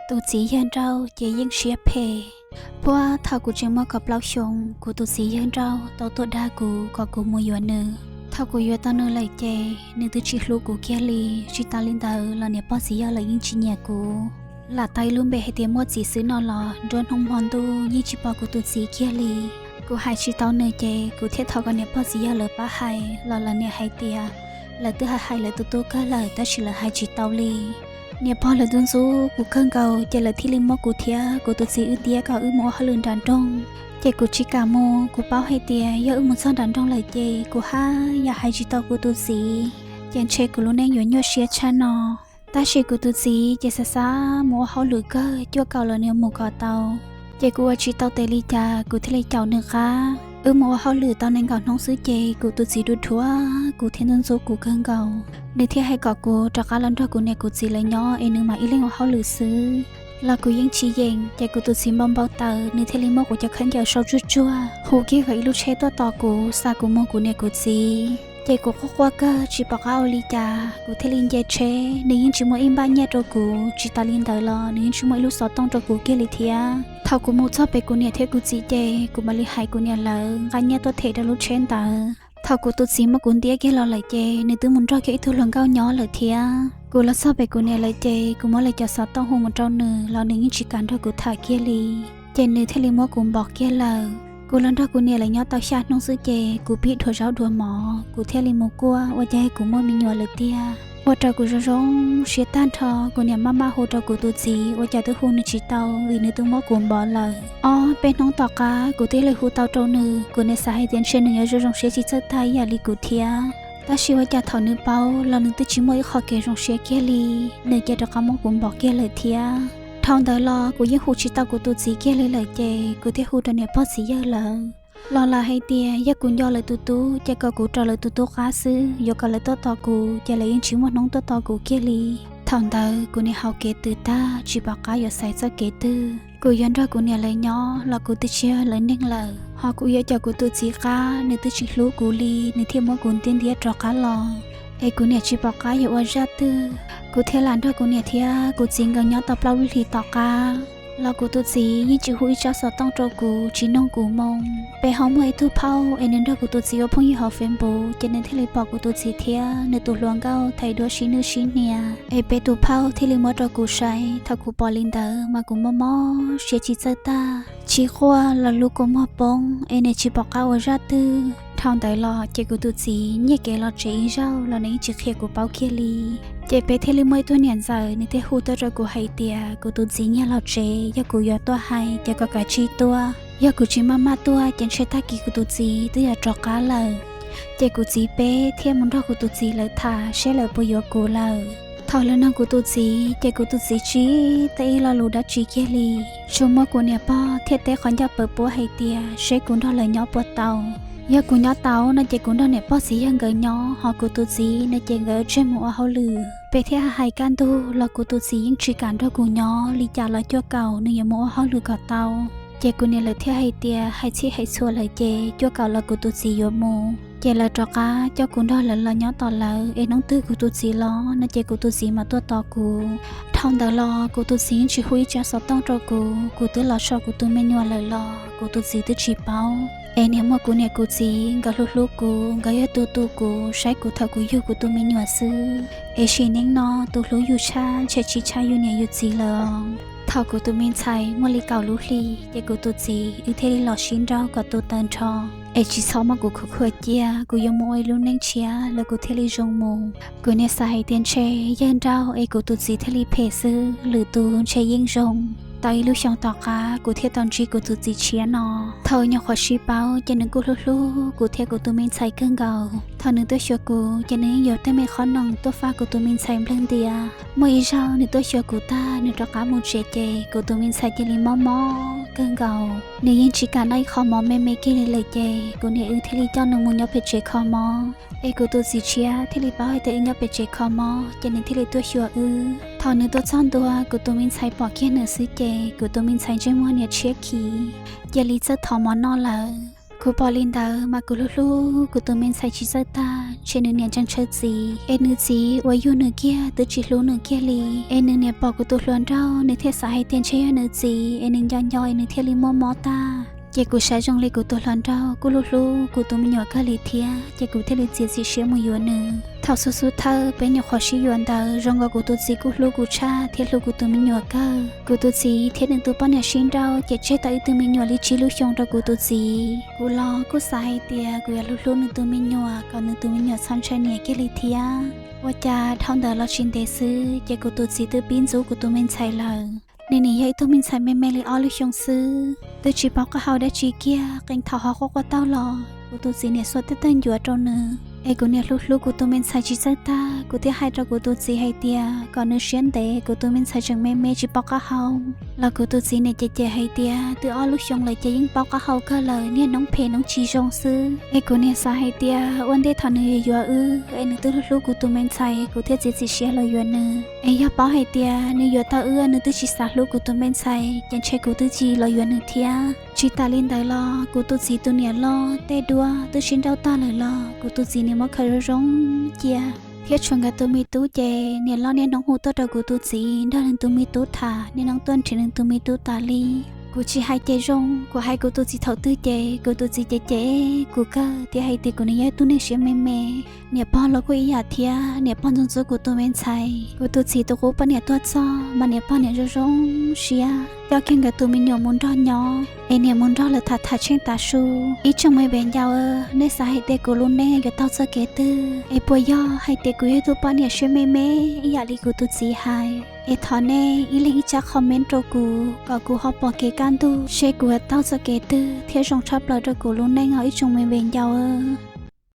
Tus txiv yawg nrauj ces yeej siab phem. Puag thaum kuv tseem muaj kaum plaub xyoos, kuv tus txiv yawg nrauj tau tuaj dag kuv kom kuv mus yuav nws. Thaum kuv yuav tau nws lawm ces nws twb tsis hlub kuv kiag li. Tsis tas li ntawd los niam pog txiv yawg lawv yeej tsis nyiam kuv. Lam tau ib lub npe hais tias Muaj Txiv xwb no los nruab hnub hmo ntuj yeej tsis pom kuv tus txiv kiag li. Kuv hais tsis tau nws ces kuv thiaj thov kom niam pog txiv yawg lawv pab hais los lawv niam hais tias lawv twb hais hais lawv tus tub kawg lawm tab sis lawv hais tsis tau li. Niam pog lawv ntxub ntxub kuv kawg nkaus ces lawv thiaj li muab kuv thiab kuv tus txiv wb ntiab kom wb mus ua hauj lwm nram nroog. Ces kuv tsis kam mus, kuv paub hais tias yog wb mus txog nram nroog lawm ces kuv haj yam hais tsis tau kuv tus txiv, ces ntshe kuv lub neej yuav nyuaj siab tshaj no. Tab sis kuv tus txiv ces xav xav mus ua hauj lwm kawg, cuaj kaum los nws mus kom tau. Ces kuv ua tsis tau tes li cas kuv thiaj li caum nws qab. Wb mus ua hauj lwm tau nees nkaum hnub xwb ces kuv tus txiv dhuav dhuav kuv thiab ntxub ntxub kuv kawg nkaus. Nws thiaj hais kom kuv rov qab los nrog kuv niam kuv txiv lawv nyob es nws mam ib leeg ua hauj lwm xwb. Los kuv yeej tsis yeem, ces kuv tus txiv npau npau taws, nws thiaj li muab kuv cov khaub ncaws sau tsuag tsuag, hu kiag kom ib lub tsheb tuaj tos kuv xa kuv mus kuv niam kuv txiv. Ces kuv quaj quaj kawg tsis pom qab ua li cas, kuv thiaj li nce tsheb. Nws yeej tsis muaj ib npaj nyiaj rau kuv, tsis tas li ntawd los nws yeej tsis muaj ib lub xov tooj rau kuv kiag li thiab. Thaum kuv mus txog pem kuv niam thiab kuv txiv ces kuv mam li hais kuv niam lawv nqa nyiaj tuaj them rau lub tsheb ntawd. Thaum kuv tus txiv muab kuv ntiab kiag los lawm ces nws twb mus nrog kiag ib tug hluas nkauj nyob lawm thiab. Kuv los txog pem kuv niam lawv ces kuv muab lawv cov xov tooj hu mus rau nws los nws yeej tsis kam nrog kuv tham kiag li. Ces nws thiaj li muab kuv npom kiag lawm. Kuv los nrog kuv niam lawv nyob tau xya hnub xwb ces kuv pib dhuav zaub dhuav mov, kuv thiaj li mus kuaj ua cas kuv muaj me nyuam lawm tiag. Ua rau kuv zoo zoo siab tag nrho, kuv niam maj maj hu rau kuv tus txiv ua cas twb hu nws tsis tau vim nws twb muab kuv npom lawm. Ob peb hnub tom qab kuv thiaj li hu tau rau nws, kuv niam xav hais tias ntshe nws yuav zoo zoo siab tsis txawj tag ib yam li kuv thiab. Tab sis ua cas thaum nws paub los nws twb tsis muaj ib qho kev zoo siab kiag li, nws cia rov qab muab kuv npom kiag lawm thiab. Dhau ntawd los kuv yeej hu tsis tau kuv tus txiv kiag li lawm ces kuv thiaj hu rau niam pog txiv yawg lawv. Los lawv hais tias yog kuv nco lawv tus tub ces kom kuv raws lawv tus tub qab xwb, yuav kom lawv tuaj tos kuv ces lawv yeej tsis muaj hnub tuaj tos kuv kiag li. Thaum ntawd kuv niam hauv kev twm tag tsis pom qab yuav xaiv txoj kev twg. Kuv yuav nrog kuv niam lawv nyob los kuv twb tsis yog lawv neeg lawm, ho kuv yuav caum kuv tus txiv qab nws twb tsis hlub kuv li nws thiaj muab kuv ntiab ntiab rov qab los. Es kuv niam tsis pom qab yuav ua zaj twg, kuv thiaj lam nrog kuv niam thiab kuv txiv nkawd nyob tau plaub lub hlis tom qab los kuv tus txiv yeej tsis hu ib tsab xov tooj rau kuv, tsis noog kuv moo. Peb ho muaj ib tug phauj es nws nrog kuv tus txiv ua phooj ywg hauv Facebook ces nws thiaj li pom kuv tus txiv thiab nws tus hluas nkauj tham duab sib nwj sib hnia. Es peb tus phauj thiaj li muab rau kuv saib, thaum kuv pom li ntawd mas kuv mob mob siab tsis txawj tag, tsis quaj los lub kua muag poob es nws tsis pom qab ua zaj twg. Dhau ntawd los ces kuv tus txiv nyiag kev los tsev ib zaug los nws yeej tsis qhia kuv paub kiag li. Ces peb thiaj li muaj ib tug niam ntxawm nws thiaj hu tuaj rau kuv hais tias kuv tus txiv nyiag los tsev, yog kuv yuav tuaj hais ces kom kav tsij tuaj, yog kuv tsis maj maj tuaj ces ntshe tag kis kuv tus txiv twb yuav rov qab lawm. Ces kuv txiv peb thiaj mus nrog kuv tus txiv lawv tham seb lawv puas yuav kuv lawm. Thaum lawv nug kuv tus txiv ces kuv tus txiv tsis teb ib lo lus dab tsi kiag li, tsuas muab kuv niam pog thiab teb qhov ncauj pawv puab hais tias seb kuv nrog lawv nyob puas tau. Yog kuv nyob tau no ces kuv nrog niam pog txiv yawg nkawd nyob, ho kuv tus txiv no ces nkawd tseg mus ua hauj lwm. Peb thiaj hais kaj ntug los kuv tus txiv yeej tsis kam nrog kuv nyob, li cas los cuaj kaum nws yuav mus ua hauj lwm kom tau. Ces kuv niam lawv thiaj hais tias hais txhij hais txhua lawm ces cuaj kaum los kuv tus txiv yuav mus. Ces lawv rov qab coj kuv nrog lawv los nyob tom lawv es hnub twg kuv tus txiv los no ces kuv tus txiv mam tuaj tos kuv. Dhau ntawd los kuv tus txiv yeej tsis hu ib tsab xov tooj rau kuv, kuv twb los so kuv tus me nyuam lawm los kuv tus txiv twb tsis paub. Es niag muaj kuv niam kuv txiv nkawd hlub hlub kuv, nkawd yog tus tu kuv, saib kuv thaum kuv yug kuv tus me nyuam xwb. Es sim neej no tus hlub yus tshaj ntshe tsis tshaj yus niam yus txiv lawm. Thaum kuv tus me ntxhais muaj li kaum lub hli ces kuv tus txiv wb thiaj li los sib nrauj kom tu taws nrho. Es tsis txhob muab kuv khuam khuam cia, kuv yuav mus ua ib lub neej tshiab los kuv thiaj li zoo mus. Kuv niam xav hais tias ntshe yawg nrauj es kuv tus txiv thiaj li phem xwb, lwm tus ntshe yeej zoo. Tau ib lub xyoos tom qab kuv thiaj tau ntsib kuv tus txiv tshiab no. Thaum nyuam qhuav sib paub ces nws kuj hlub hlub kuv thiab kuv tus me ntxhais kawg nkaus. Thaum nws tuaj xyuas kuv ces nws yeej yuav tej me qhob noom tuaj fab kuv tus me ntxhais nplawg ntias. Muaj ib zaug nws tuaj xyuas kuv tag nws rov qab mus tsev ces kuv tus me ntxhais cia li mob mob kawg nkaus. Nws yeej tsis kam noj ib qho mov me me kiag li lawm ces kuv niam wb thiaj li coj nws mus nyob pem tsev kho mob. Es kuv tus txiv tshiab thiaj li paub hais tias wb nyob pem tsev kho mob ces nws thiaj li tuaj xyuas wb. Thaum nws tuaj txog ntua kuv tus me ntxhais pom kiag nws xwb ces kuv tus me ntxhais ntsej muag niam tshiab khiv, cia li txawj thov mov noj lawm. Kuv pom li ntawd mas kuv hlub hlub kuv tus me ntxhais tsis txawj tag, ntshe nws niam ntseeg ntshaw txiv, es nws txiv uas yug nws kiag twb tsis hlub nws kiag li. Es nws niam pom kuv tus hluas nraug, nws thiaj xav hais tias ntshe yog nws txiv es nws nco nco es nws thiaj li muaj mob tag. Ces kuv saib zoo li kuv tus hluas nraug kuj hlub hlub kuv tus me nyuam kawg li thiab, ces kuv thiaj li txiav txim siab mus yuav nws. Thaum xub xub thawj peb nyuam qhuav sib yuav ntawd, zoo nkaus kuv tus txiv kuj hlub kuv tshaj thiab hlub kuv tus me nyuam kawg. Kuv tus txiv thiab nws tus poj niam sib nrauj, ces tseg tau ib tug me nyuam li tsib lub xyoo rau kuv tus txiv. Kuv los kuj xav hais tias kuv yuav hlub hlub nws tus me nyuam kom nws tus me nyuam txhob ntshai niam kiag li thiab. Ua cas dhau ntawd los tsis ntev xwb, ces kuv tus txiv twb pib ntxub kuv tus me ntxhais lawm. Nws nim yog ib tug me ntxhais me me li ob lub xyoo xwb, twb tsis paub qab hau dab tsi kiag, qee thaum ho quaj quaj taug los kuv tus txiv niam xuas tej tawg ncuav rau nws. Es kuv niam hlub hlub kuv tus me ntxhais tsis txawj tag, kuv thiaj hais rau kuv tus txiv hais tias kom nws siab ntev, kuv tus me ntxhais tseem me me tsis paub qab hau. Los kuv tus txiv niam cem cem hais tias twb ob lub xyoo lawm ces yeej paub qab hau kawg lawm, niaj hnub phem hnub tsis zoo xwb. Es kuv niam xav hais tias ua ntej thaum nws yuav yuav wb es nws twb hlub hlub kuv tus me ntxhais, kuv thiaj txiav txim siab los yuav nws. Es yog paub hais tias nws yuav tau wb nws twb tsis xav hlub kuv tus me ntxhais, ces ntshe kuv twb tsis los yuav nws thiab. Tsis tas li ntawd los kuv tus txiv tus niam loj tej duab twb sib nrauj tag lawm los kuv tus txiv niam muab khaws zoo zoo cia, thiab tshuav nkawd tus me tub ces niam loj niaj hnub hu tuaj rau kuv tus txiv nrog nws tus me tub tham, niaj hnub tuaj nrhiav nws tus me tub tas li. Kuv tsis hais ces zoo, kuv hais kuv tus txiv thaum twg ces kuv tus txiv cem cem kuv kawg thiab hais tias kuv nws yog ib tug neeg siab me me. Niam pog los kuj ib yam thiab, niam pog ntxub ntxub kuv tus me ntxhais. Kuv tus txiv tus qub poj niam tuag txog mas niam pog niam zoo zoo siab coj kiag nkawd tus me nyuam mus nrog nyob, es niam mus nrog lawv tham tham tsheej tav su. Ib tsoom me viv ncaus, nej xav hais tias kuv lub neej yuav taug txoj kev twg? Es puas yog hais tias kuv yog ib tug poj niam siab me me ib yam li kuv tus txiv hais? Es thov nej ib leeg ib tsab comment rau kuv kom kuv ho pom kev kaj ntug seb kuv yuav taug txoj kev twg thiaj zoo tshaj plaws rau kuv lub neej os ib tsoom me viv ncaus.